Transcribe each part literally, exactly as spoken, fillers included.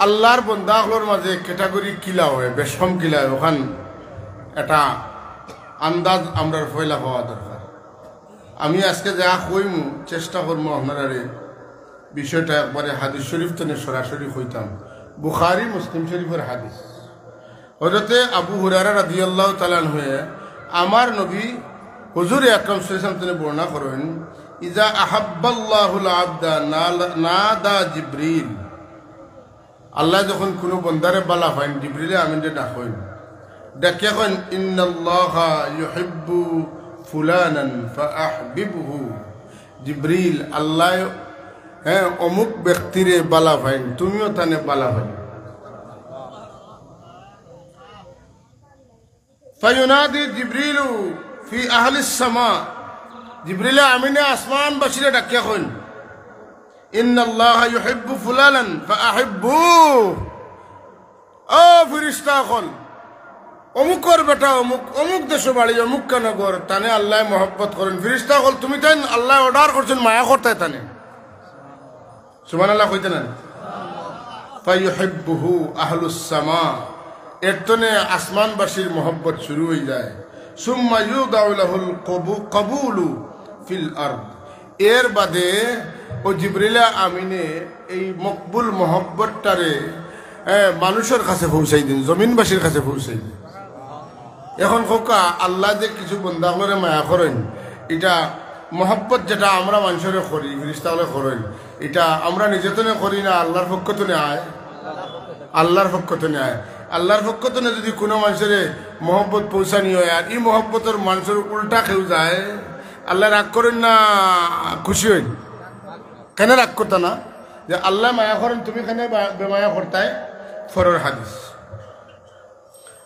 আল্লাহর বন্দা অকলর মাঝে ক্যাটাগরি কিলা অয়, বেশকম কিলা অয়, অখান একটা আন্দাজ আমরার পয়লা পাওয়া দরকার। আমি আজকে যা কইমু, চেষ্টা করমু আপনারারে বিষয়টা একবারে হাদিস শরীফ তনে সরাসরি কইতাম। বুখারী, মুসলিম শরীফর হাদিস। হযরতে আবু হুরায়রা রাদিয়াল্লাহু তাআলা আনহু, আমার নবী হুজুর আকরাম সাল্লাল্লাহু আলাইহি ওয়াসাল্লাম তনে বর্ণনা করইন, "ইজা আহাব্বাল্লাহুল আবদা নাদা জিবরিল।" আল্লাহ যখন কুনু বন্দারে বালা পাইন, জিবরিলে আমিনরে ডাকইন, ডাকিয়া কইন, "ইন্নাল্লাহা ইউহিব্বু ফুলানান ফাআহবিবহু।" জিবরিল, আল্লাহ, হ্যাঁ, অমুক ব্যক্তিরে বালা পাইন, তুমিও তানে বালা পাইন। ফায়ুনাদি জিবরিলু ফি আহলিস সামা। জিবরিলে আমিনে আসমানবাসীরে ডাকিয়া কইন, "ইন্নাল্লাহা ইউহিব্বু ফুলানান ফাআহিব্বু।" ও ফিরিস্তা অকল, অমুকর বেটা অমুক, অমুক দেশো বাড়ি, অমুক কানো ঘর, তানে আল্লায় মহব্বত করইন। ফিরিস্তা অকল, তুমি তাইন আল্লায় অর্ডার করছইন, মায়া করতায় তানে। সুবহানাল্লাহ কইতা না? ফায়ুহিব্বুহু আহলুস সামা। এর তনে আসমানবাসীর মহব্বত শুরু অইযায়। সুম্মা ইউদাউ লাহুল কবু-, কবুলু ফিল আরদ। এর বাদে ও জিবরিল আমিনে এই মকবুল মহব্বতটারে, এ, মানুষর কাছে পৌঁছাই দিন, জমিনবাসীর কাছে পৌঁছাই দিন। এখন কউক্কা, আল্লায় যে কিছু বন্দা অকলরে মায়া করইন, ইটা মহব্বত যেটা আমরা মানষরে করি, ফিরিস্তা অকলে করইন, ইটা আমরা নিজে তনে করি না, আল্লাহর পক্ষ তনে আয়, আল্লাহর পক্ষ তনে আয়। আল্লাহর পক্ষ তনে যুদি কুনু মানষরে মহব্বত পৌঁছানি অয়, আর ই মহব্বতর মানষর উল্টা কেউ যায়, আল্লায় রাগ করইন না, খুশি অইন? কেনে রাগ করতা না? যে আল্লায় মায়া করইন, তুমি কেনে বা-, বেমায়া করতায়? পরর হাদিস।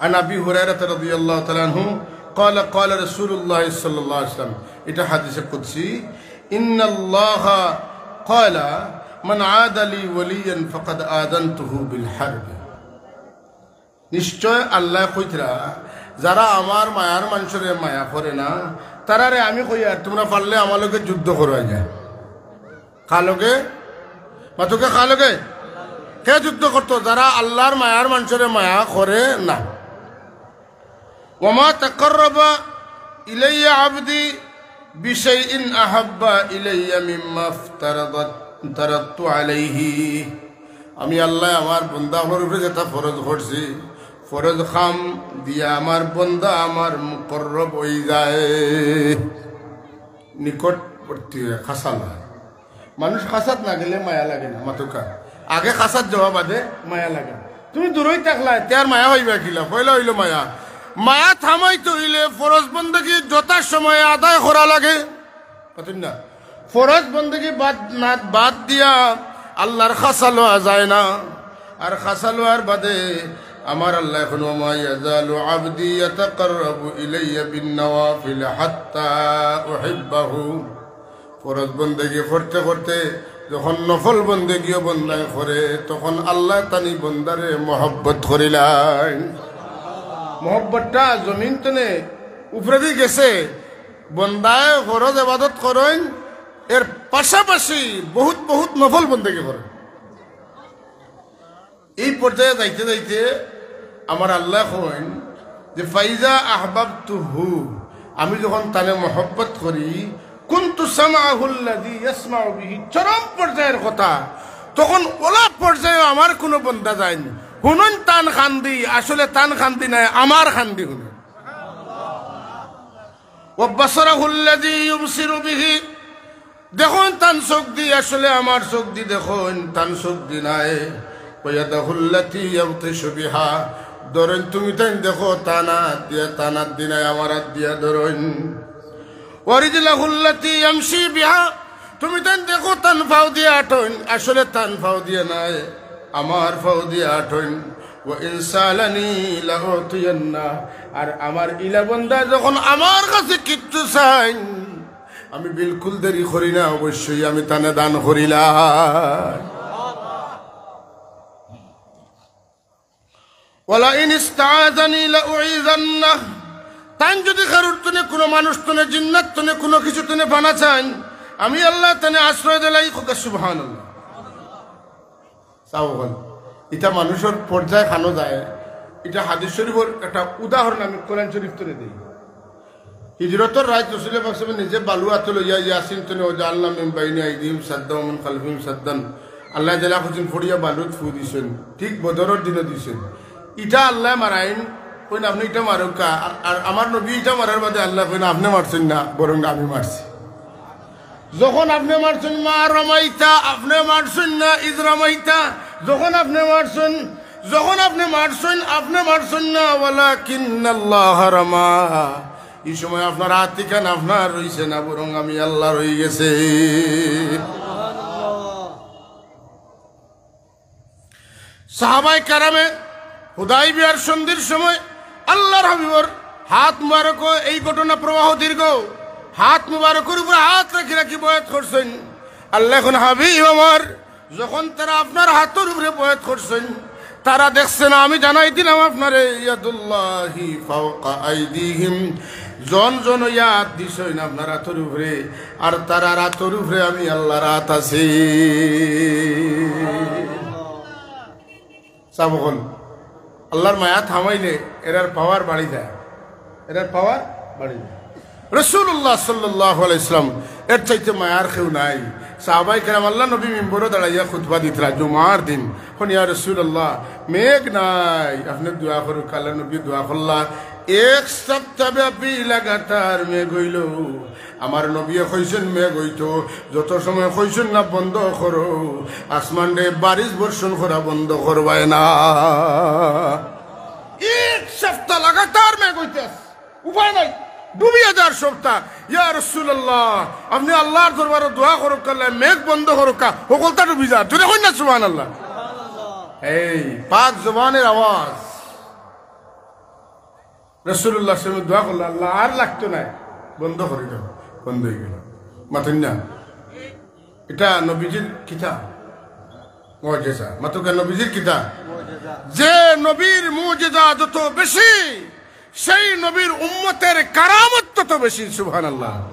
عن أبي هريرة رضي الله تعالى عنه قال قال رسول الله صلى الله عليه وسلم، ইটা হাদিসে কুদসি, إن الله قال من عادى لي وليا فقد آذنته بالحرب। নিশ্চয় আল্লায় কইতরা, যারা আমার মায়ার মানষরে মায়া করে না, তারারে আমি কইয়ার, তুমরা পারলে আমার লগে যুদ্ধ করো আইয়া। কার লগে? মাতউক্কা, কার লগে? কে যুদ্ধ করতো? যারা আল্লাহর মায়ার মানষরে মায়া করে না। وما تقرب إلي عبدي بشيء أحب إلي مما افترضت-, افترضت عليه। আমি আল্লায় আমার বন্দা অকলর উপরে যেটা ফরজ করছি, ফরজ কাম দিয়া আমার বন্দা আমার মুকররব অইযায়, নিকটবর্তী অয়, কাছাল অয়। মানুষ কাছাত না গেলে মায়া লাগে না, মাতউক্কা। আগে কাছাত যাওয়া, বাদে মায়া লাগে। তুমি দূরই থাকলায়, তে আর মায়া অইবা কিলা? পয়লা অইলো মায়া। মায়া থামাইতে অইলে ফরজ বন্দেগী যথাসময়ে আদায় করা লাগে। বুঝছইন না? ফরজ বন্দেগী বাদ না, বাদ দিয়া আল্লাহর কাছাল অওয়া যায় না। আর কাছাল অওয়ার বাদে আমার আল্লায় কইন, وما يزال عبدي يتقرب إلي بالنوافل حتى أحبه। ফরজ বন্দেগী করতে করতে যখন নফল বন্দেগীও বন্দায় করে, তখন আল্লায় তান ই বন্দারে মহব্বত করিলাইন। মহব্বতটা জমিন তনে উপরেদি গেছে, বন্দায় ফরজ ইবাদত করইন, এর পাশাপাশি বহুত বহুত নফল বন্দেগী করইন। এই পর্যায়ে যাইতে যাইতে আমার আল্লায় কইন যে, فإذا أحببته, আমি যখন তানে মহব্বত করি, كنت سمعه الذي يسمع به, চরম পর্যায়ের কথা, তখন অলা পর্যায়ে আমার কুনু বন্দা যাইন, হুনইন তান কানদি, আসলে তান কানদি নায়, আমার কানদি হুনইন। وبصره الذي يبصر به, দেখইন তান চউখদি, আসলে আমার চউখদি দেখইন, তান চউখদি নায়। ويده التي يبطش بها, ধরইন তুমি তাইন দেখো তান আত দিয়া, তান আতদি নায়, আমার আত দিয়া ধরইন। ورجله التي يمشي بها, তুমি তাইন দেখো তান পাও দিয়া আটইন, আসলে তান পাও দিয়া নায়, আমার পাও দিয়া আটইন। وإن سألني لأعطينه, আর আমার ইলা বন্দা যখন আমার কাছে কিচ্ছু চাইন, আমি বিলকুল দেরি করি না, অবশ্যই আমি তানে দান করিলাই। ولئن استعاذني لأعيذنه, তাইন যুদি কারুর তনে, কুনু মানুষ তনে, জিন্নাত তনে, কুনু কিছু তনে পানা চাইন, আমি আল্লায় তানে আশ্রয় দিলাই। কউক্কা সুবহানাল্লাহ। চাও অখন। ইটা মানুষর পর্যায় খানো যায়। ইটা হাদিস শরীফর একটা উদাহরণ আমি কোরআন শরীফ তনে দেই। হিজরতর রাইত রসুল পাক সাল্লাল্লাহু আলাইহি ওয়াসাল্লাম নিজে বালু আতো লইয়া ইয়াসিন তনে ওয়া জাআলনা মিন বাইনি আইদিহিম সাদ্দান ওয়া মিন খালফিহিম সাদ্দান। আল্লাহ তাআলা কইছইন পড়িয়া বালুত ফু দিছইন, ঠিক বদরর দিনও দিছইন। ইটা আল্লাহ মারাইন, কইন আপনে ইটা মারুক্কা, আর, আর আমার নবী ইটা মারার বাদে আল্লাহ কইন আপনে মারছইন না, বরং আমি মারছি। যখন আপনে মারছইন মা রামাইতা, আপনে মারছইন না ইজ রামাইতা। যখন আপনে মারছইন, যখন আপনে মারছইন, আপনে মারছইন না, ওয়ালাকিন্নাল্লাহ রামা। ই সময় আপনার আত ইখান আপনার রইছে না, বরং আমি আল্লাহ রই গেছে। সাহাবায়ে কেরামে হুদাইবিয়ার সন্ধির সময় আল্লাহর হাবিবর হাত মুবারক, এই ঘটনা প্রবাহ দীর্ঘ, হাত মুবারকর উপরে হাত রাখি রাখি বয়াত করছইন। আল্লাহ কইন হাবিব আমার, যখন তারা আপনার হাতর উপরে বয়াত করছইন, তারা দেখছে না, আমি জানাই দিলাম আপনারে, ইয়াদুল্লাহি ফাওকা আইদিহিম, জন জন ইয়াদ দিছইন আপনার হাতর উপরে, আর তারার হাতর উপরে আমি আল্লাহর আত আছে। সাবকল, আল্লাহর মায়া থামাইলে এরার পাওয়ার বাড়ি যায়, এরার পাওয়ার বাড়ি যায়। রাসূলুল্লাহ সাল্লাল্লাহু আলাইহি ওয়াসাল্লাম এর চাইতে মায়ার কেউ নাই। সাহাবায়ে কেরাম, আল্লাহর নবী মিম্বরো দাঁড়াইয়া খুতবা দিতরা জুমার দিন, কইন, ইয়া রাসূলুল্লাহ, মেঘ নাই, আপনে দোয়া করুক্কা। আল্লাহর নবী দোয়া করলা, এক সপ্তাহ ব্যাপী লাগাতার মেঘ অইলো। আমার নবীয়ে কইছইন মেঘ অইতো, যত সময় কইছইন না বন্ধ করো, আসমানরে বারিশ বর্ষণ করা বন্ধ করবায় না। এক সপ্তাহ লাগাতার মেঘ অইতাছে, উপায় নাই, ডুবিয়া যার সপ্তাহ। ইয়া রাসূলুল্লাহ, আপনে আল্লাহর দরবারো দোয়া করুক্কা, আল্লায় মেঘ বন্ধ করুক্কা, হকলতা ডুবি যার। জোরে কইন না সুবহানাল্লাহ। এই পাক জবানের আওয়াজ। রাসূলুল্লাহ সাল্লাল্লাহু আলাইহি ওয়াসাল্লাম দোয়া করলা, আল্লাহ আর লাগতো নায়, বন্ধ করি দেও, বন্ধ অই গেলো। মাতইন না, ইটা নবীজির কিতা? মুজিজা। মাতুক্কা, নবীজির কিতা? যে নবীর মুজিজা যত বেশি, সেই নবীর উম্মতের কারামত তত বেশি। সুবহানাল্লাহ।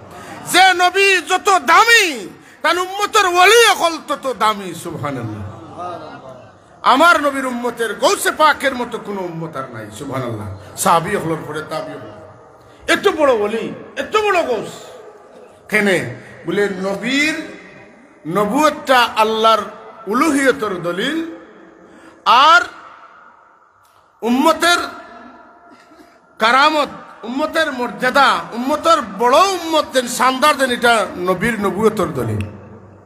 যে নবী যত দামি, তান উম্মতর ওলি অকল তত দামি। সুবহানাল্লাহ। আমার নবীর উম্মতের গৌসে পাকের মতো কোনো উম্মত আর নাই। সুবহানাল্লাহ। সাহাবী অকলর পরে তাবি অকল। এত বড় ওলি, এত বড় গৌস। কেনে? বলে, নবীর নবুয়তটা আল্লাহর উলুহিয়তর দলিল, আর উম্মতের কারামত, উম্মতের মর্যাদা, উম্মতর বড় উম্মত যেন, শানদার যেন, ইটা নবীর নবুয়তর দলিল।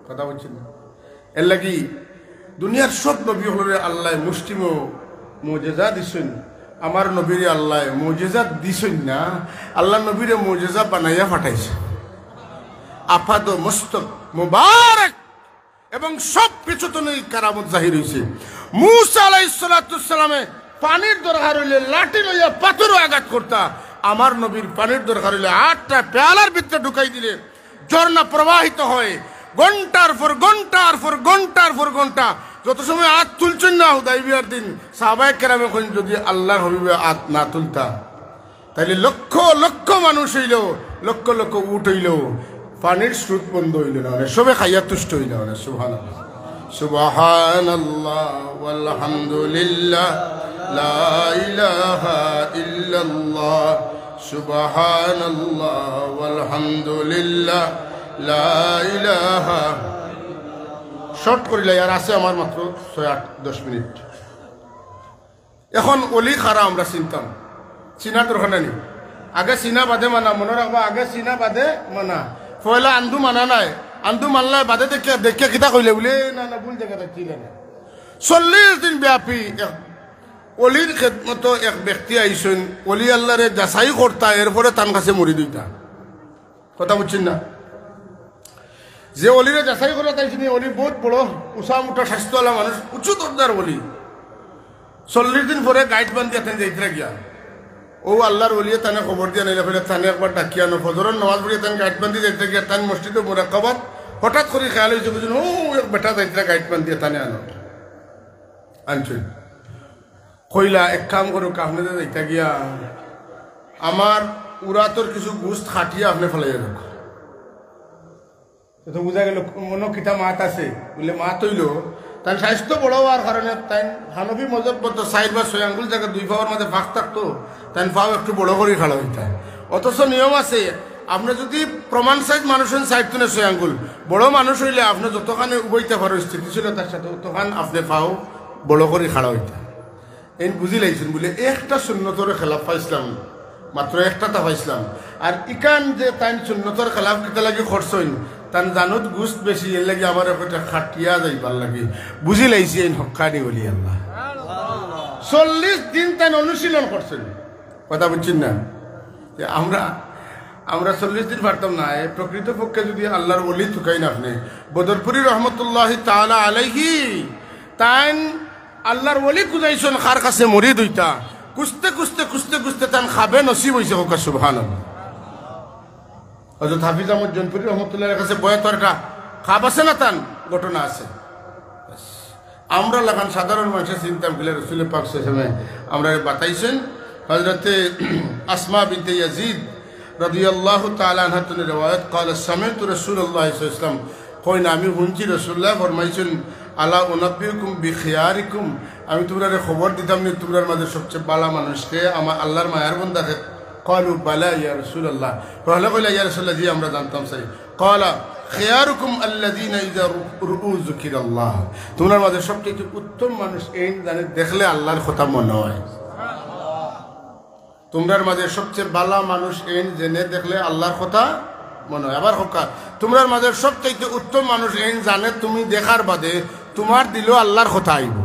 কথা বুঝছইন না? এর লাগি দুনিয়ার সব নবী অকলরে আল্লায় মুষ্টিমেয় মুজিজা দিছইন, আমার নবীরে আল্লায় মুজিজা দিছইন না, আল্লাহর নবীরে মুজিজা বানাইয়া পাঠাইছইন। আপাদ মস্তক মুবারক এবং সব কিছু তো নেই কারামত জাহির অইছে। মুসা আলাইহিস সালাতু ওয়াস সালামে পানির দরকার অইলে লাঠি লইয়া পাথরো আঘাত করতা, আমার নবীর পানির দরকার অইলে আটটা পেয়ালার ভিতরে ঢুকাই দিলে ঝর্ণা প্রবাহিত হয়, ঘন্টার পর ঘন্টার পর ঘন্টার পর ঘন্টা। যত সময় আত তুলছইন না হুদাইবিয়ার দিন, সাহাবায়ে কেরামে কইন, যদি আল্লাহর হাবিবে আত না তুলতা, তাইলে লক্ষ লক্ষ মানুষ অইলো, লক্ষ লক্ষ উট অইলো, পানির স্রোত বন্ধ অইলো না, মানে সবে খাইয়া তুষ্ট অইলো না। সুবহানাল্লাহ, সুবহানাল্লাহ, ওয়ালহামদুলিল্লাহ, লা ইলাহা ইল্লাল্লাহ, সুবহানাল্লাহ, ওয়ালহামদুলিল্লাহ, লা ইলাহা। শর্ট করিলাই, আর আছে আমার মাত্র ছয়, আট, দশ মিনিট। এখন অলি কারা আমরা চিনতাম, চিনার দরকার নাই নি? আগে চিনা বাদে মানা, মনো রাখবা, আগে চিনা বাদে মানা। পয়লা আন্দু মানা নায়, আন্দু মানলায় বাদে দেখিয়া, দেখিয়া কিতা কইলে বুলে, "না, না, ভুল জাগাত আইছি না।" চল্লিশ দিন ব্যাপী এক অলির খেদমতো এক ব্যক্তি আইছইন, অলি আল্লাহরে যাচাই করতা, এরপরে তান কাছে মুরিদ অইতা। কথা বুঝছইন না? যে অলিরে যাচাই করা তাই চিনি, অলি বহুত বড়, উঁচা মুটা স্বাস্থ্যওয়ালা মানুষ, উঁচু দরজার অলি। চল্লিশ দিন পরে গাইট বান্ধিয়া তান যাইতরা গিয়া। ও আল্লাহর অলিয়ে তানে খবর দিয়া নাইলে ফেলে তানে একবার ডাকিয়া আনো। ফজরর নামাজ পড়িয়া তান গাইট বান্ধি যাইতরা গিয়া, তান মসজিদে মুরাকাবাত হঠাৎ করি খেয়াল অইছে, বুঝুন, ও এক বেটা যাইতরা গাইট বান্ধিয়া তানে আনো। আনছইন। কইলা, "এক কাম করো, আপনে যে যাইতা গিয়া, আমার উরাতর কিছু গুস্ত কাটিয়া আপনে ফালাইয়া দেউক্কা।" তো বুঝা গেল, মনো কিতা মাত আছে। বুলে, মাত অইলো, তান স্বাস্থ্য বড় অওয়ার কারণে তাইন হানফি মজহব মতো চাইর বা ছয় আঙ্গুল জাগাত দুই পাওর মাঝে ফাঁক থাকতো, তাইন পাও একটু বড় করি খাড়া অইতা। অথচ নিয়ম আছে, আপনে যুদি প্রমাণ সাইজ মানুষ অইন চাইর থনে ছয় আঙ্গুল, বড় মানুষ অইলে আপনে যতখানে উবাইতা পারো স্থিতিশীলতার সাথে, অতখান আপনে পাও বড় করি খাড়া অইতা। এইন বুঝিলাইছইন বুলে একটা সুন্নতর খেলাফ পাইছলাম, মাত্র একটা তা পাইছলাম। আর ইখান যে তাইন সুন্নতর খেলাফ কিতা লাগি করছইন, তান জানত গুস্ত বেশি, এর লাগি আমারে কইতা খাটিয়া যাইবার লাগি। বুঝিলাইছি এইন হক্কানি অলি আল্লাহ। চল্লিশ দিন তাইন অনুশীলন করছইন, কথা বুঝছইন না? যে আমরা, আমরা চল্লিশ দিন পারতাম না। এ প্রকৃতপক্ষে যুদি আল্লাহর ওলি তুকাইন আপনে, বদরপুরি রহমতুল্লাহি তাআলা আলাইহি, তাইন আল্লাহর ওলি খুজাইছইন কার কাছে মুরিদ অইতা। খুজতে, খুজতে, খুজতে, খুজতে তান খাবে নসিব অইছে, কউক্কা সুবহানাল্লাহ। হযরত হাফিজ আহমদ জৌনপুরী রহমতুল্লাহর কাছে বয়াত অওয়ার একটা খাব আছে না, তান ঘটনা আছে। আমরা লাখান সাধারণ মানুষে চিনতাম কিলা রসুল পাক সাল্লাল্লাহু আলাইহি ওয়াসাল্লামে আমরারে বাতাইছইন। হযরতে আসমা বিনতে ইয়াজিদ রাদিয়াল্লাহু তাআলা আনহা থনে রেওয়ায়াত, قال سمعت رسول الله صلى الله عليه وسلم, কইন, আমি হুনছি রাসুলুল্লাহ ফরমাইছইন, আলা উনাব্বিউকুম বিখিয়ারিকুম, আমি তুমরারে খবর দিতাম নি তুমরার মাঝে সবচেয়ে বালা মানুষ কে, আমার আল্লাহর মায়ার বন্দা কে? قالوا بلى يا رسول الله. তারা কইলা, ইয়া রাসুলুল্লাহ, জি, আমরা জানতাম চাই। قال خياركم الذين إذا رؤوا ذكر الله. তুমরার মাঝে সবচেয়ে উত্তম মানুষ এইন যানে দেখলে আল্লাহর কথা মনো অয়। তুমরার মাঝে সবচেয়ে বালা মানুষ এইন যেনে দেখলে আল্লাহর কথা মনো অয়। আবার কউক্কা, তুমরার মাঝে সবচাইতে উত্তম মানুষ এইন যানে তুমি দেখার বাদে তুমার দিলো আল্লাহর কথা আইবো।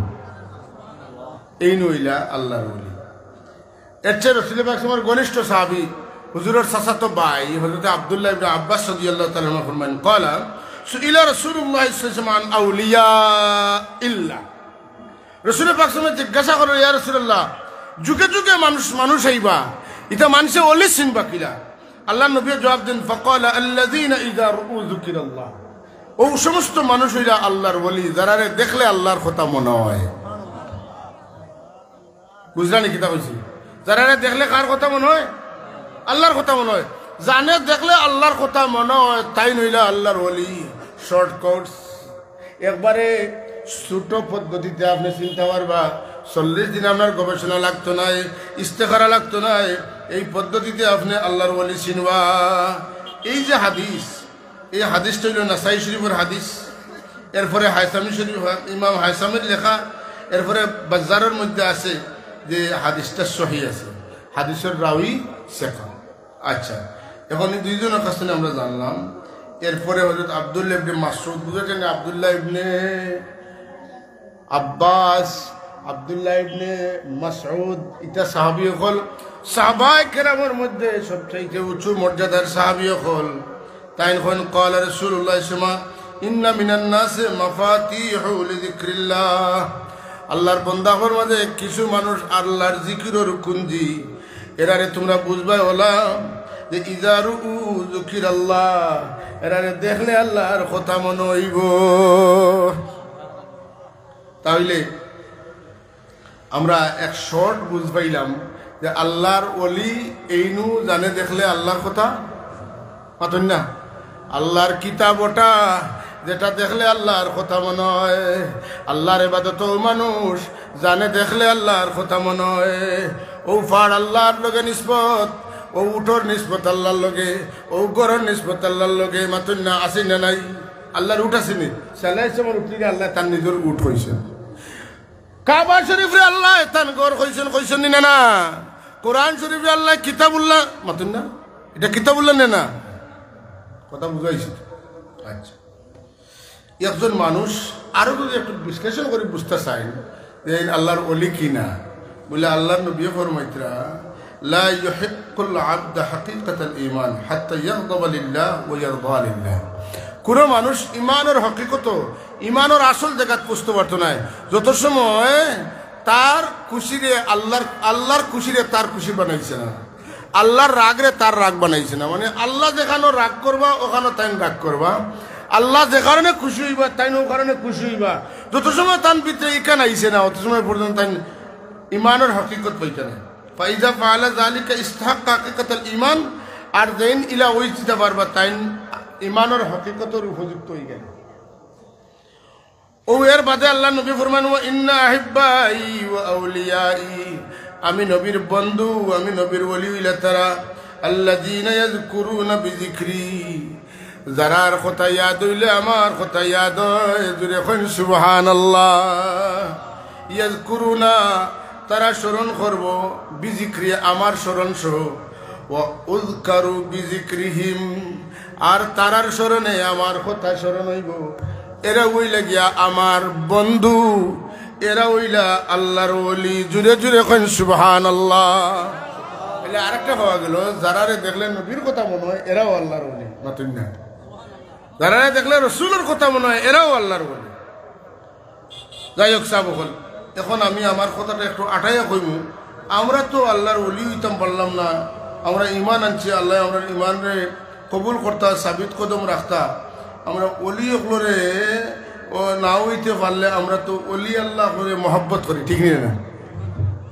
এইন অইলা আল্লাহর ওলি। এর চেয়ে রসুল পাক সাল্লাল্লাহু আলাইহি ওয়াসাল্লামর ঘনিষ্ঠ সাহাবী, হুজুরর চাচাতো ভাই হযরত আব্দুল্লাহ ইবনে আব্বাস রাদিয়াল্লাহু তাআলা আনহু ফরমাইন, قال سئل رسول الله صلى الله عليه وسلم عن أولياء الله. রসুল পাক সাল্লাল্লাহু আলাইহি ওয়াসাল্লামে জিজ্ঞাসা করইন, ইয়া রাসুলুল্লাহ, যুগে যুগে মানুষ, মানুষ আইবা, ইতা মানষে ওলি চিনবা কিলা? আল্লাহর নবীয়ে জবাব দেইন, فقال الذين إذا رؤوا ذكر الله. অউ সমস্ত মানুষ অইলা আল্লাহর ওলি, যারারে দেখলে আল্লাহর কথা মনো অয়। বুঝলা নি কিতা কইছি? যারারে দেখলে কার কথা মনো অয়? আল্লাহর কথা মনো অয়। যানে দেখলে আল্লাহর কথা মনো অয়, তাইন অইলা আল্লাহর ওলি। Short course, একবারে ছোট পদ্ধতিতে আপনে চিনতা পারবা। চল্লিশ দিন আপনার গবেষণা লাগতো নায়, ইস্তেখারা লাগতো নায়, এই পদ্ধতিতে আপনে আল্লাহর ওলি চিনবা। এই যে হাদিস, এই হাদিসটা অইলো নাসাই শরীফর হাদিস, এরপরে হায়সামি শরীফ, ইমাম হায়সামির লেখা, এরপরে বাজ্জারর মধ্যে আছে যে হাদিসটা সহি আছে, হাদিসর রাউই সেকা। আচ্ছা, এখন এই দুইজনর কাছ থনে আমরা জানলাম। এরপরে হযরত আব্দুল্লাহ ইবনে মাসউদ, বুঝাইছইন নি? আব্দুল্লাহ ইবনে আব্বাস, আব্দুল্লাহ ইবনে মাসউদ, ইতা সাহাবী অকল, সাহাবায়ে কেরামর মধ্যে সবচাইতে উঁচু মর্যাদার সাহাবী অকল। তাইন কইন, قال رسول الله صلى الله عليه وسلم, إن من الناس مفاتيح لذكر الله. আল্লাহর বন্দাগণর মাঝে কিছু মানুষ আল্লাহর জিকিরর কুঞ্জি, এরারে তুমরা বুঝবায় অলা যে إذا رؤوا ذكر الله, এরারে দেখলে আল্লাহর কথা মনো অইবো। তাইলে আমরা এক short বুঝ পাইলাম যে আল্লাহর ওলি এইনউ যানে দেখলে আল্লাহর কথা, মাতইন না? আল্লাহর কিতাব ওটা, যেটা দেখলে আল্লাহর কথা মনো অয়। আল্লাহর ইবাদত অউ মানুষ, যানে দেখলে আল্লাহর কথা মনো অয়। অউ পাড় আল্লাহর লগে নিসবত, অউ উটর নিসবত আল্লাহর লগে, অউ ঘরর নিসবত আল্লাহর লগে, মাতইন না, আছে না নাই? আল্লাহর উট আছে নি? সাল্লাল্লাহু আলাইহি ওয়াসাল্লামর উটরে আল্লায় তান নিজর উট কইছইন। কাবা শরীফরে আল্লায় তান ঘর কইছইন, কইছইন নি না, না? কোরআন শরীফরে আল্লায় কিতাবুল্লাহ, মাতইন না? ইটা কিতাবুল্লাহ নি না? কথা বুঝাইছি তো? আচ্ছা। একজন মানুষ আরো যুদি একটু বিশ্লেষণ করি বুঝতা চাইন যে এইন আল্লাহর ওলি কি না, বুলে আল্লাহর নবীয়ে ফরমাইতরা, لا يحق العبد حقيقة الإيمان حتى يغضب لله ويرضى لله. কুনু মানুষ ইমানর হকিকত, ইমানর আসল জাগাত পৌঁছতো পারতো নায়, যত সময় তার খুশিরে আল্লাহর, আল্লাহর খুশিরে তার খুশি বানাইছে না, আল্লাহর রাগরে তার রাগ বানাইছে না। মানে আল্লাহ যেখানো রাগ করবা, ওখানো তাইন রাগ করবা। আল্লাহ যে কারণে খুশি অইবা, তাইন অউ কারণে খুশি অইবা। যত সময় তান ভিতরে ইখান আইছে না, অত সময় পর্যন্ত তাইন ইমানর হকিকত পাইতা না। فإذا فعل ذلك استحق حقيقة الإيمان. আর যেইন ইলা অইযিতা পারবা, তাইন ইমানর হকিকতর উপযুক্ত অইগেলা। ও এর বাদে আল্লার নবী ফরমাইন, "ওয়া ইন্না আহিব্বাই ওয়া আউলিয়াই", আমি নবীর বন্ধু, আমি নবীর ওলি অইলা তারা, "আল্লাযীনা ইয়াযকুরুনা বিযিকরি", যারার কথা ইয়াদ অইলে আমার কথা ইয়াদ অয়, জুরে কইন সুবহানাল্লাহ। ইয়াযকুরুনা, তারা স্মরণ করবো, বিযিকরি, আমার স্মরণ সহ, "ওয়া উযকারু বিযিকরিহিম", আর তারার স্মরণে আমার কথা স্মরণ অইবো। এরা অইলা গিয়া আমার বন্ধু, এরা অইলা আল্লার ওলি। জুরে জুরে কইন সুবহানাল্লাহ। তাইলে আরেকটা পাওয়া গেল, যারারে দেখলে নবীর কথা মনে অয়, এরাও আল্লার ওলি। মাতুন না? যারারে দেখলে রসুলর কথা মনে অয়, এরাও আল্লার ওলি। যাই হোক, সাব অকল, এখন আমি আমার কথাটা একটু আটাইয়া কইমু। আমরা তো আল্লার ওলি অইতাম পারলাম না, আমরা ইমান আনছি, আল্লায় আমরার ইমানরে কবুল করতা, সাবিত কদম রাখতা। আমরা ওলি অকলরে ও না অইতে পারলে আমরা তো ওলি আল্লাহ অকলরে মহব্বত করি, ঠিক নি না?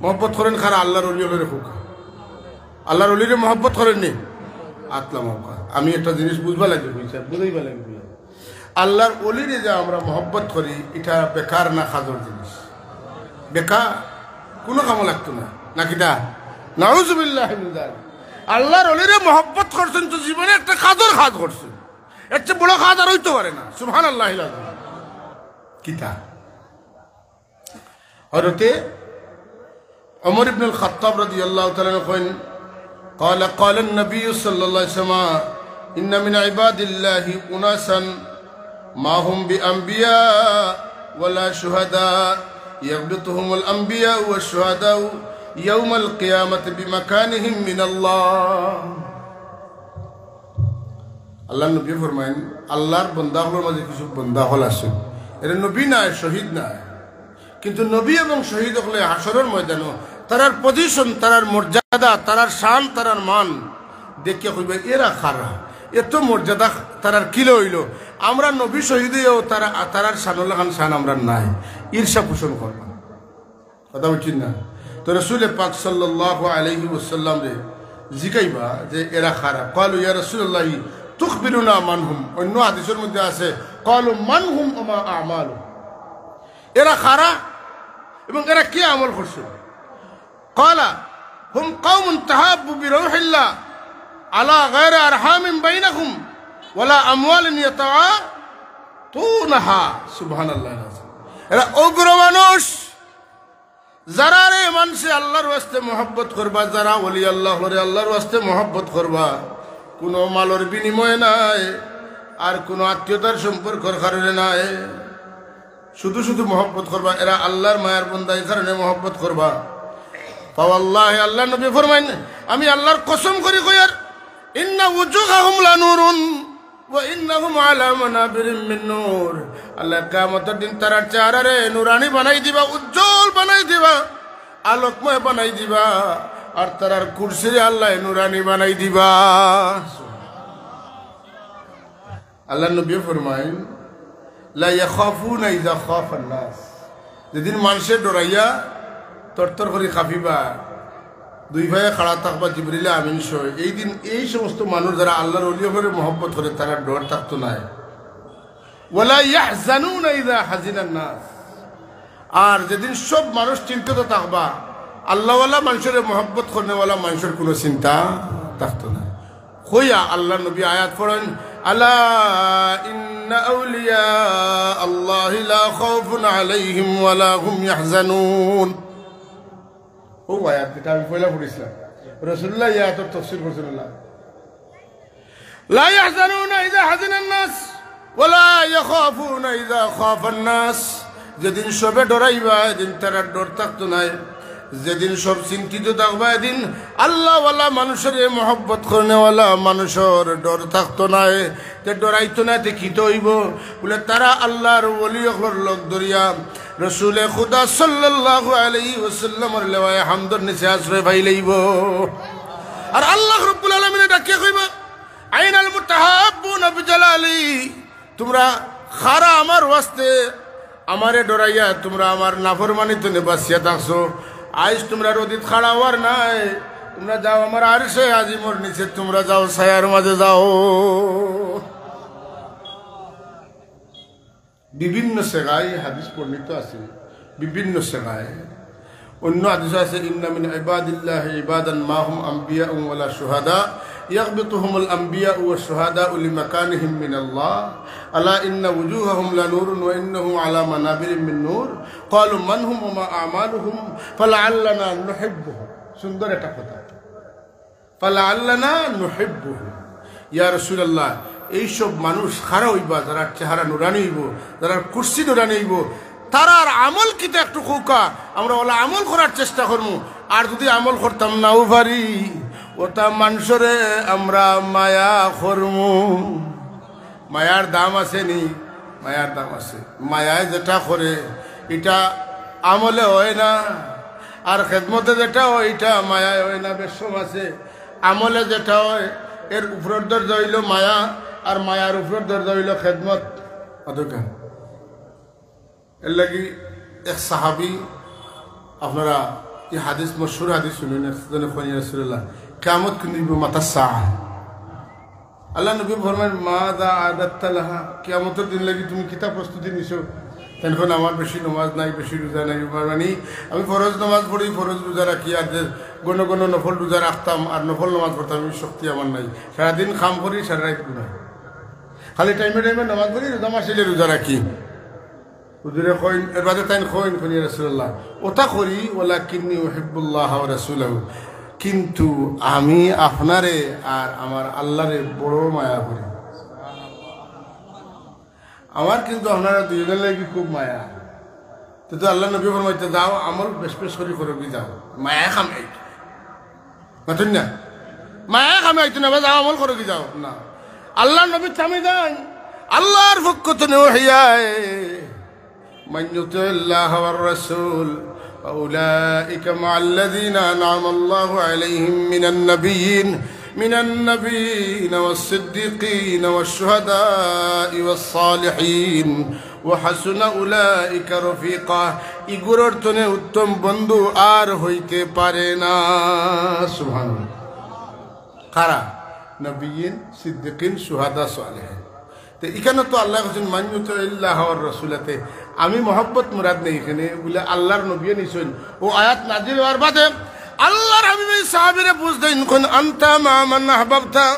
মহব্বত করইন কারা? আল্লার ওলি অকলরে কউক্কা। আল্লার ওলিরে মহব্বত করইন নি? আতলা মক্কা। আমি একটা জিনিস বুঝবা লাগি কইছি, বুঝাইবা লাগি কইছি। আল্লার ওলিরে যে আমরা মহব্বত করি, ইটা বেকার না কাজর জিনিস? বেকার, কুনু কামো লাগতো না, না কিতা? নাউজুবিল্লাহি মিন যালিক। আল্লার ওলিরে মহব্বত করছইন তো জীবনে একটা কাজর কাজ করছইন, এর চেয়ে বড় কাজ আর অইতো পারে না। সুবহানাল্লাহিল আযীম। কিতা? হযরতে ওমর ইবনুল খাত্তাব রাদিয়াল্লাহু তাআলা আনহু কইন, قال، قال النبي صلى الله عليه وسلم: إن من عباد الله أناسا ما هم بأنبياء ولا شهداء، يغبطهم الأنبياء والشهداء يوم القيامة بمكانهم من الله. আল্লার নবী ফরমাইন, আল্লার বন্দা অকলর মাঝে কিছু বন্দা অকল আছে, এরা নবী নায়, শহীদ নায়, কিন্তু নবী এবং শহীদ অকলে হাশরর ময়দানো তারার position, তারার মর্যাদা, তারার শান, তারার মান দেখিয়া কইবা, "এরা কারা? এত মর্যাদা তারার কিলা অইলো? আমরা নবী শহীদ অইয়াও তারা, তারার শানর লাখান শান আমরার নাই।" ঈর্ষা পোষণ করবা। কথা বুঝছইন না? তো রসুলে পাক সাল্লাল্লাহু আলাইহি ওয়াসাল্লামরে জিগাইবা যে এরা কারা। قالوا يا رسول الله تخبرنا من هم। অন্য হাদিসর মধ্যে আছে, قالوا من هم وما أعمالهم। এরা কারা এবং এরা কি আমল করছে? قال: هم قوم تحابوا بروح الله على غير أرحام بينهم ولا أموال يتعاطونها। সুবহানাল্লাহ। এরা অউগ্র মানুষ, যারারে মানষে আল্লার ওয়াস্তে মহব্বত করবা, যারা ওলি আল্লাহ অকলরে আল্লার ওয়াস্তে মহব্বত করবা, কুনু মালর বিনিময়ে নায়, আর কুনু আত্মীয়তার সম্পর্কর কারণে নায়, শুধু শুধু মহব্বত করবা, এরা আল্লার মায়ার বন্দা, এই কারণে মহব্বত করবা। ফাওয়াল্লাহি, আল্লার নবী ফরমাইন, আমি আল্লার কসম করি কইয়ার, إن وجوههم لنور وإنهم على منابر من نور। আল্লায় কিয়ামতর দিন তারার চেহারারে নুরানি বানাই দিবা, উজ্জ্বল বানাই দিবা, আলোকময় বানাই দিবা, আর তারার কুরসিরে আল্লায় নুরানি বানাই দিবা। আল্লার নবী ফরমাইন, لا يخافون إذا خاف الناس। যেদিন মানষে ডরাইয়া তরতর করি কাঁপিবা, দুই পায়ে খাড়া থাকবা জিবরিলে আমিন সহ, এই দিন এই সমস্ত মানুষ যারা আল্লার ওলি অকলরে মহব্বত করে, তারার ডর থাকতো নায়। ولا يحزنون إذا حزن الناس। আর যেদিন সব মানুষ চিন্তিত থাকবা, আল্লাহওয়ালা মানষরে মহব্বত করনেওয়ালা মানষর কুনু চিন্তা থাকতো নায়। কইয়া আল্লার নবী আয়াত পড়ইন, ألا إن أولياء الله لا خوف عليهم ولا هم يحزنون। অউ আয়াত যেটা আমি পয়লা পড়ছিলাম, রাসুলুল্লাহ এই আয়াতর তাফসীর করছইন। لا يحزنون إذا حزن الناس ولا يخافون إذا خاف الناس। যেদিন সবে ডরাইবা, এদিন তারার ডর থাকতো নায়। যেদিন সব চিন্তিত থাকবা, এদিন আল্লাহওয়ালা মানষরে মহব্বত করনেওয়ালা মানষর ডর থাকতো নায়। তে ডরাইতো নায়, তে কিতা অইবো? বুলে, তারা আল্লার ওলি অকলর লগ ধরিয়া রসুলে খুদা সাল্লাল্লাহু আলাইহি ওয়াসাল্লামর লেওয়ায়ে হামদর নিচে আশ্রয় পাইলাইবো। আর আল্লাহ রাব্বুল আলামিনে ডাকিয়া কইবা, أين المتحابون بجلالي؟ তুমরা কারা আমার ওয়াস্তে, আমারে ডরাইয়া তুমরা আমার নাফরমানি তনে বাচিয়া থাকছো। আইজ তুমরা রোদিত খাড়া অওয়ার নায়, তুমরা যাও আমার আরশে আজিমর নিচে, তুমরা যাও ছায়ার মাঝে যাও। বিভিন্ন সেগায় হাদিস বর্ণিত আছে, বিভিন্ন সেগায়। অন্য হাদিসও আছে, "ইন্না মিন ইবাদিল্লাহি ইবাদান মা হুম আম্বিয়া ওয়ালা শুহাদা, ইয়াগবিতুহুমুল আম্বিয়া ওয়া শুহাদা লিমাকানিহিম মিনাল্লাহ, আলা ইন্না উজুহাহুম লানুরুন ওয়া ইন্নাহুম আলা মানাবিরিম মিন নূর, ক্বালু মান হুম ওয়া মা আমালুহুম, ফালাআল্লানা নুহিব্বুহুম।" সুন্দর একটা কথা। "ফালাআল্লানা নুহিব্বুহুম।" ইয়া রাসূলুল্লাহ, এইসব মানুষ কারা অইবা, যারার চেহারা নুরানি অইবো, যারার কুরসি নুরানি অইবো, তারার আমল কিতা একটু কউক্কা, আমরা অলা আমল করার চেষ্টা করমু। আর যুদি আমল করতাম নাও পারি, অতা মানষরে আমরা মায়া করমু। মায়ার দাম আছে নি? মায়ার দাম আছে। মায়ায় যেটা করে, ইটা আমলে অয় না, আর খেদমতে যেটা অয়, ইটা মায়ায় অয় না। বেশকম আছে, আমলে যেটা অয়, এর উপরর দরজা অইলো মায়া, আর মায়ার উপরর দরজা অইলো খেদমত। অতকা। এরলাগি এক সাহাবী, আপনারা ই হাদিস, মশহুর হাদিস হুনইন, একজনে কইন, "ইয়া রাসূলুল্লাহ, কিয়ামত কুনদিন অইবো, মাতা সাআ?" আল্লার নবী ফরমাইন, "মাযা আ'দাদতা লাহা?" কিয়ামতর দিন লাগি তুমি কিতা প্রস্তুতি নিছো? তাইন কইন, "আমার বেশি নমাজ নাই, বেশি রোজা নাই।" মানে, আমি ফরজ নমাজ পড়ি, ফরজ রোজা রাখি, আর যে ঘন ঘন নফল রোজা রাখতাম আর নফল নমাজ পড়তাম, ই শক্তি আমার নাই। সারাদিন কাম করি, সারা রাইত ঘুমাই, খালি টাইমে টাইমে নমাজ পড়ি, রোজা মাস আইলে রোজা রাখি। হুজুরে কইন, এর বাদে তাইন কইন, কইন, "ইয়া রাসূলুল্লাহ, অতা করি, ওয়ালাকিন্নী উহিব্বুল্লাহ ওয়া রাসূলাহু, কিন্তু আমি আপনারে আর আমার আল্লারে বড় মায়া করি। আমার কিন্তু আপনারা দুইজনর লাগি খুব মায়া।" তে তো আল্লার নবী ফরমাইতা, "যাও, আমল বেশ বেশ করি করোগি, যাও, মায়া কামাই।" মাতইন না? মায়া কামাইতো না, বা যাও, আমল করোগি, যাও। না, আল্লার নবী থামি যাইন, আল্লার পক্ষ থনে ওহী আয়। من يطع الله والرسول فأولئك مع الذين أنعم الله عليهم من النبيين، من النبيين والصديقين والشهداء والصالحين وحسن أولئك رفيقا। ইগুরর থনে উত্তম বন্ধু আর হইতে পারে না। সুবহানাল্লাহ। কারা? নবিয়্যিন, সিদ্দিকিন, শুহাদা, সালেহিন। তে ইখানো তো আল্লায় কইছইন, "মান ইউতিইল্লাহা ওয়ার রাসূলা।" তে আমি মহব্বত মুরাদ নেই ইখানো, বুলে আল্লার নবীয়ে নিছইন। অউ আয়াত নাজিল অওয়ার বাদে আল্লার হাবিবে সাহাবীরে বুঝ দেইন, কইন, "আনতা মা'আ মান আহবাবতা।"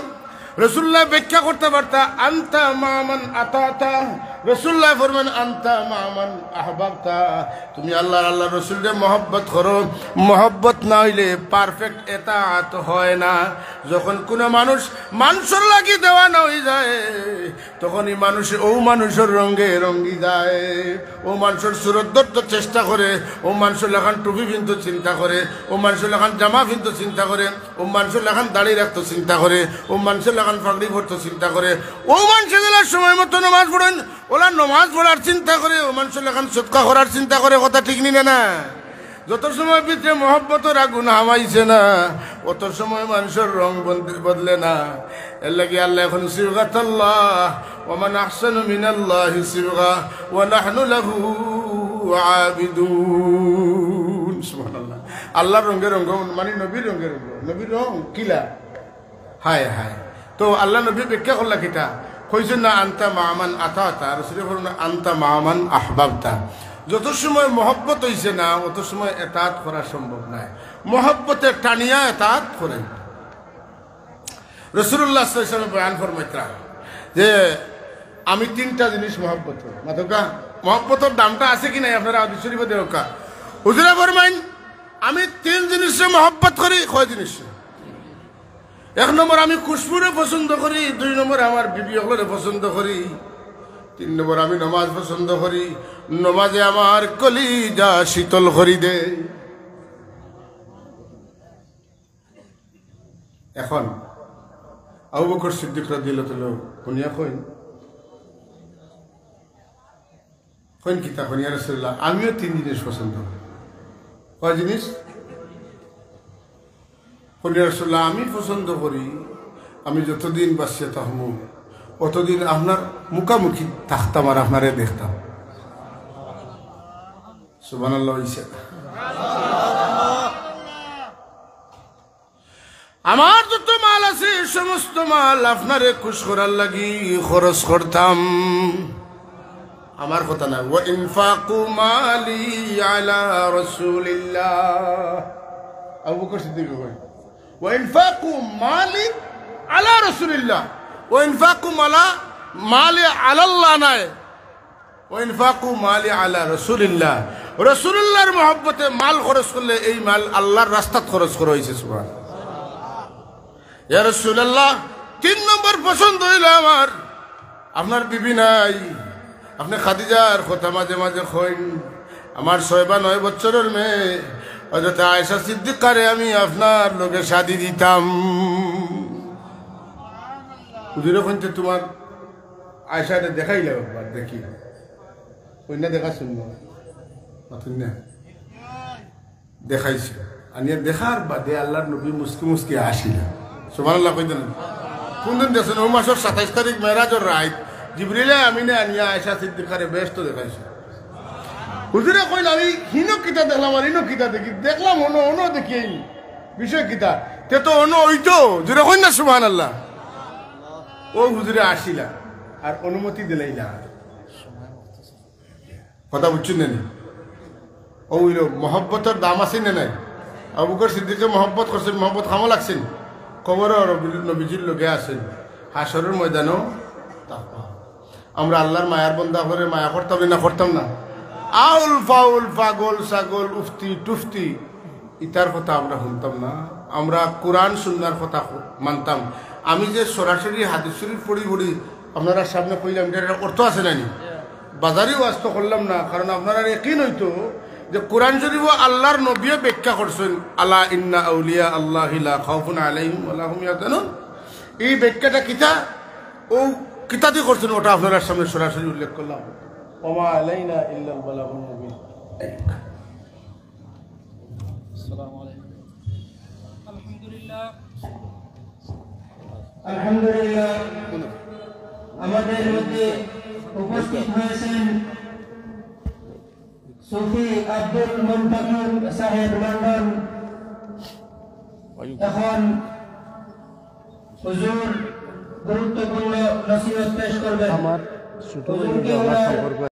রাসূলুল্লায় ব্যাখ্যা করতা পারতা, "আনতা মা'আ মান আতা'তা।" রাসূলুল্লায় ফরমাইন, "আনতা মা'আ মান আহবাবতা।" তুমি আল্লাহ আর আল্লার রসুলরে মহব্বত করো, মহব্বত না অইলে perfect এতাআত হয় না। যখন কুনু মানুষ মানষর লাগি দেওয়ানা অইযায়, তখন ই মানুষ অউ মানষর রঙে রঙ্গি যায়। অউ মানষর সুরত ধরতো চেষ্টা করে, অউ মানষর লাখান টুপি পিনতো চিন্তা করে, অউ মানষর লাখান জামা পিনতো চিন্তা করে, অউ মানষর লাখান দাড়ি রাখতো চিন্তা করে, অউ মানষর লাখান পাগড়ি পরতো চিন্তা করে, অউ মানষে যেলা সময় মতো নমাজ পড়ইন, অলা নমাজ পড়ার চিন্তা করে, অউ মানষর লাখান সদকা করার চিন্তা করে, কথা ঠিক নি না? যত সময় ভিতরে মহব্বতর আগুন হামাইছে না, অত সময় মানষর রং বদলে না। এরলাগি আল্লায় কইন, "সিবগাতাল্লাহ, ওয়া মান আহসানু মিনাল্লাহি সিবগা, ওয়া নাহনু লাহু আবিদুন।" সুবহানাল্লাহ। আল্লার রঙে রঙ্গ, মানে নবীর রঙে রঙ্গ। নবীর রং কিলা? হায় হায়। তো আল্লার নবীয়ে ব্যাখ্যা করলা কিতা? কইছইন না, "আনতা মা'আ মান আতা'তা", রসুলে ফরমাইন, "আনতা মা'আ মান আহবাবতা।" যত সময় মহব্বত অইছে না, অত সময় এতাআত করা সম্ভব নায়। মহব্বতে টানিয়া এতাআত করে। রাসূলুল্লাহ সাল্লাল্লাহু আলাইহি ওয়াসাল্লাম বয়ান ফরমাইতরা যে, "আমি তিনটা জিনিস মহব্বত করি।" মাতউক্কা, মহব্বতর দামটা আছে কি নাই আপনারা হাদিস শরীফো দেখউক্কা। হুজুরে ফরমাইন, "আমি তিন জিনিসে মহব্বত করি।" কয় জিনিসে? এক নম্বর, আমি খুশবুরে পছন্দ করি। দুই নম্বর, আমার বিবি অকলরে পছন্দ করি। তিন নম্বর, আমি নমাজ পছন্দ করি। নমাজে আমার কলিজা শীতল করি দেয়। এখন আবু বকর সিদ্দিক রাদিয়াল্লাহু তাআলা হুনিয়া কইন, কইন কিতা? কইন, "ইয়া রাসূলুল্লাহ, আমিও তিন জিনিস পছন্দ করি।" কয় জিনিস? কইন, "ইয়া রাসূলুল্লাহ, আমি পছন্দ করি, আমি যতদিন বাঁচিয়া থাকমু, অতদিন আপনার মুখামুখি থাকতাম আর আপনারে দেখতাম।" সুবহানাল্লাহ অইছে। "আমার যত মাল আছে, সমস্ত মাল আপনারে খুশ করার লাগি খরচ করতাম।" আমার কথা না, "ওয়া ইনফাকু মালি আলা রাসূলিল্লাহ।" আবু বকর সিদ্দিক কইন, "ওয়া ইনফাকু মালি আলা রাসূলিল্লাহ।" "ওয়া ইনফাকু মালা, মালি আলাল্লাহ" নায়, "ওয়া ইনফাকু মালি আলা রাসূলিল্লাহ।" রাসূলুল্লাহর মহব্বতে মাল খরচ করলে এই মাল আল্লাহর রাস্তাত খরচ করা অইছে। সুবহানাল্লাহ। ইয়া রাসূলুল্লাহ, তিন নম্বর পছন্দ অইলো আমার, আপনার বিবি নাই, আপনে খাদিজার কথা মাঝে মাঝে কইন, আমার ছয় বা নয় বছরর মেয়ে হযরত আয়েশা সিদ্দিকারে আমি আপনার লগে শাদি দিতাম। হুজুরে কইন, "তে তুমার আয়েশারে দেখাইলাও একবার দেখি।" কইন না, দেখা শুনবো। মাতুন না। দেখাইছে। আনিয়া দেখার বাদে আল্লাহর নবী মুস্কি মুস্কি হাসিলা। সুবহানাল্লাহ কইতা না? কুনদিন দেখছইন? অউ মাসর সাতাইশ তারিখ মেরাজর রাইত জিবরিলে আমিনে আনিয়া আয়েশা সিদ্দিকারে বেহেস্ত দেখাইছে। হুজুরে কইন, "আমি হিনো কিতা দেখলাম আর ইনো কিতা দেখি? দেখলাম অনো, অনো দেখি আইনি। বিষয় কিতা?" তে তো অনো অইতো, জুরে কইন না সুবহানাল্লাহ। অউ হুজুরে হাসিলা আর অনুমতি দিলাইলা। কথা বুঝছইন না নি? অউ অইলো, মহব্বতর দাম আছে না নাই? আবু বকর সিদ্দিকে মহব্বত করছইন, মহব্বত কামো লাগছইন। কবরো নবী-, নবীজির লগে আছইন, হাশরর ময়দানো তাকওয়া। আমরা আল্লাহর মায়ার বন্দা অকলরে মায়া করতাম না, করতাম না? আউল ফাউল, পাগল ছাগল, উফতি টুফতি, ইতার কথা আমরা হুনতাম না, আমরা কোরআন সুন্নাহর কথা হু-, মানতাম। আমি যে সরাসরি হাদিস শরীফ পড়ি পড়ি আপনারার সামনে কইলাম, ইটার অর্থ আছে না নি? বাজারি ওয়াজ তো করলাম না, কারণ আপনারার একিন অইতো যে কোরআন শরীফও আল্লাহর নবীয়ে ব্যাখ্যা করছইন, "আলা ইন্না আউলিয়া আল্লাহি লা খাউফুন আলাইহিম ওয়া লা হুম ইয়াহজানুন।" এই ব্যাখ্যাটা কিতা, অউ কিতাদি করছইন, ওটা আপনারার সামনে সরাসরি উল্লেখ করলাম। ওয়া মা আলাইনা ইল্লাল বালাগুল মুবিন। আসসালামু আলাইকুম। আলহামদুলিল্লাহ। আলহামদুলিল্লাহ, আমাদের মধ্যে উপস্থিত হয়েছেন সুফি আব্দুল মুনতাকিম সাহেব লন্ডন। এখন হুজুর গুরুত্বপূর্ণ নসিহত পেশ করবেন। আমার ছোট ভাই হুজুরকে আমার ওনার সম্পর্কে